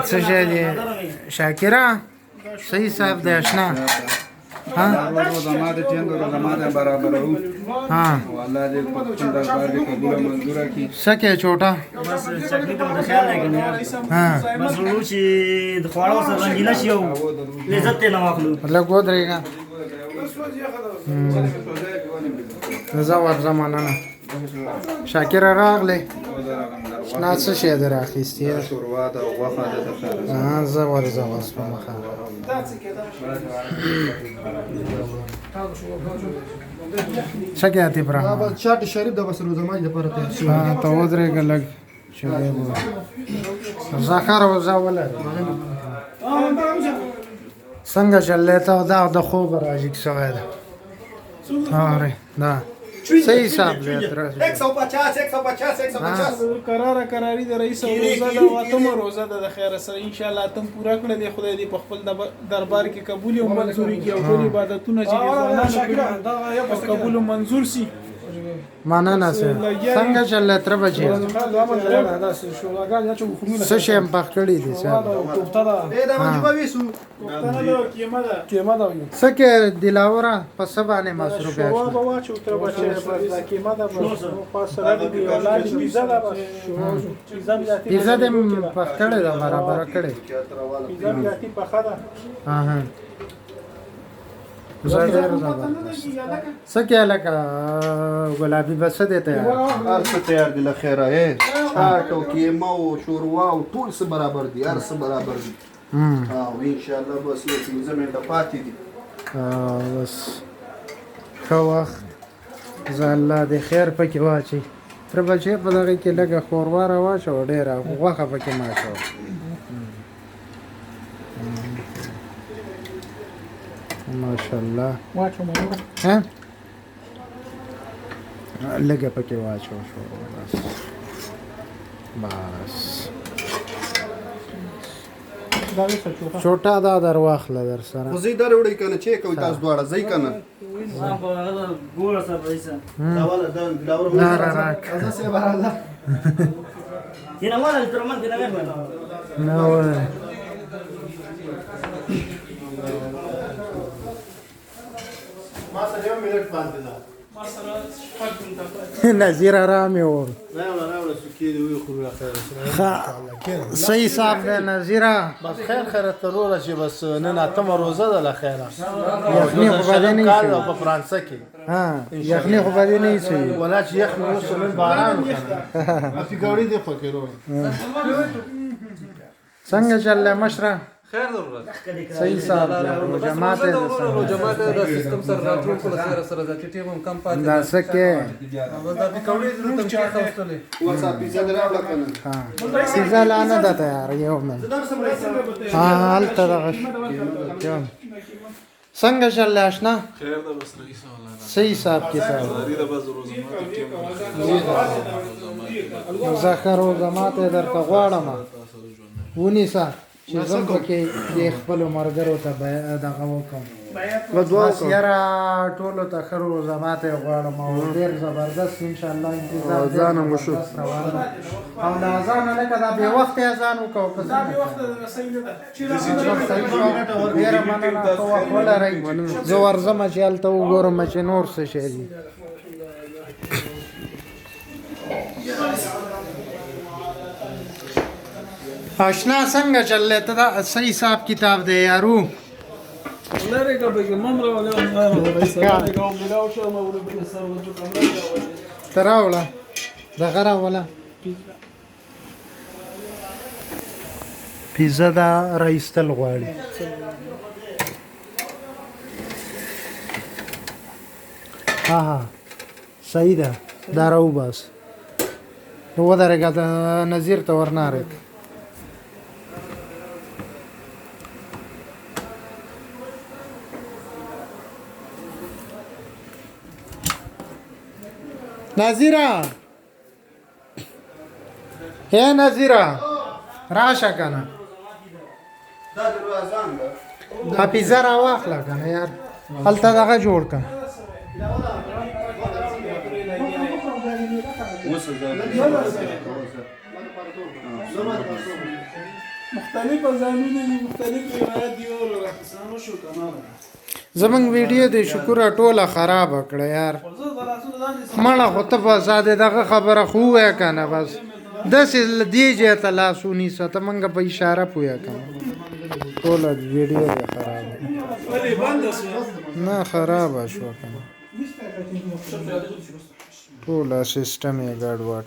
څه شی دی شاکره؟ صحیح صاحب دی اشنا. ها زما د ټیم زما د برابرو. ها او الله دې په خپل دربار کې قبول او منظور کړي. څه چوټه؟ بس چټني ته مې خیال دی کنه یار. ها بس ورو چې د خواړو سره رنګینه شي او لذت یې نه واخلو. لږ ودرېږه، زه ورځم. مننه شاکره. راغلې اشنا، څه شی در اخیستې؟ شوروا ده او غوښه ده د خیره. ها، زه ورځم اوس په مخه. څه کې عاطف رحمان؟ چاټ شریف د بس روزه ماتي لپاره تیار شوی. ها، ته ودرېږه لږ چې ویې ګورم. زه ښه روزه ولرې. څنګه چلې ته؟ دا د خوبه راجیګ شوی ده. اره دا صحیح حساب دی تر 150 150 150. قراره قراری د رئیس او روزه ده او اتمه روزه ده د خیر سره ان شاء الله اتم پوره کړه دی. خدای دې په خپل دربار کې قبول او منظور کړي او ټول عبادتونه چې ځوانانو کړي او قبول او منظور سي. مننه صاحب. څنګه چلې تر بچی؟ څه شی هم پخ کړي دي صاحب؟ اے دا منجوبه ویسو. پښتنه ده او کیمه ده. څه کې دلاوره په څه باندې مصروف شوروا یاست؟ به واچو تر بچی، بس دا کیمه ده، بس نو خاص سره دی او لاندې پیزا ده، بس پیزا مې ذاتي. پیزا دې پخ کړې ده، برابره کړې؟ پیزا مې ذاتي پخه ده. ها ها، زه ډېر زبردست. څه کې لکه ګلابي بس دې تیار؟ هر څه تیار دي له خیره. اے چاټ او کیمه او شوروا او ټول څه برابر دي، هر څه برابر دي. او ان شاء الله بس یو 5 منټه پاتې دي. بس ښه وخت زه، الله دې خیر پکې واچي. تر بچې په دغه کې لږه ښوروا راواچوه، ډېره غوښه پکې مه اچوه. ماشاءالله. واچو مې؟ ها، لږه پکې واچوه ښوروا، بس بس. دا وسه چوخه. چوټه دا در واخله در سره. خو زه در وړی کنه چې کوي تاسو دواړه ځئ کنه. ما خو هغه ګوره سره رئیسه. دا والا دا دلاور. نه را راک. راځه صاحب، راځه. دینه والا تر من دینه مې. نه وای. ما سره یو منټ باندې ده. ما سره 6 منټه پاتې. نظیر آرام یې ور. راوړه راوړه، سکې دې وي خو له خیره سره. صحیح صاحب دی نظیره. بس خیر خیر ته وروره، چې بس نن اتمه روزه ده له خیره. یخني خو به دې نه کال شي. په فرانسه کې. ها، یخني خو به دې نه شي. ولا چې یخ مې اوس نن باران وکړ. پیکوړې دې خوښې وروره. څنګه چلې مشره؟ خیر ده وروره. صحیح صاحب دی. روژه ماته ده څنګه؟ جماعت دا سیستم سره راټول کړو، خیر سره دا چې ټیم هم کم پاتې. دا څه کې؟ بس دا پیکوړې دې تم کې خوستلې. واتساپ پیزا دې راوړه کنه. ها، پیزا لا نه ده تیار، یو منټ. ها، هلته دغه یو. څنګه چلې اشنا؟ خیر ده بس رئیس والله. صحیح صاحب کتاب. زاری ده بس روزه ماته ټیم. زه ښه روژه ماته درته غواړم. ونیسه چې زم پکې د خپلو ملګرو ته دغه وکړم. بس یاره، ټولو ته ښه روژه ماته غواړم او ډېر زبردست انشاءالله انتظار ډېر اذان هم وشو. زبردست روان ده. او له اذانه لکه دا بې وخته اذان وکړو که دا څنګه؟ به وخت صحیح نه ده چې ډېره مننه، ښه وخت ولرئ. زه ورځم چې هلته وګورم چې نور څه شی دي. آشنا، څنګه چلې ته؟ دا صحیح حساب کتاب دی یارو. لري کا به مم راولې رئیس لري کا ملاو شو ما ورته سر وځو کوم. ته راوړه، دغه راوله پیزا. دا را ایستل غواړي. ها ها، صحیح ده، دا راوباس. نو ودرېږه، د نظیر ته ورنارې کړه. نظیره، هే نظیره، راشه کنه. دا د اذان ده. ها، پیزا را واخله کنه یار، هلته دغه جوړ که. اوس مختلف اذانونه دي، مختلف روایت دي وروره. زمونږ ویډیو دې شکر ټوله خرابه کړه یار. مړه خو ته بس د دغه خبره خو ووایه که نه، بس داسې له دې ځایه ته لاس ونیسه، ته مونږ په اشاره پوهه که نه. ټوله ویډیو دې خرابه ولې بنده شوه؟ نه خرابه شوه که نه، ټوله سیستم یې ګډوډ.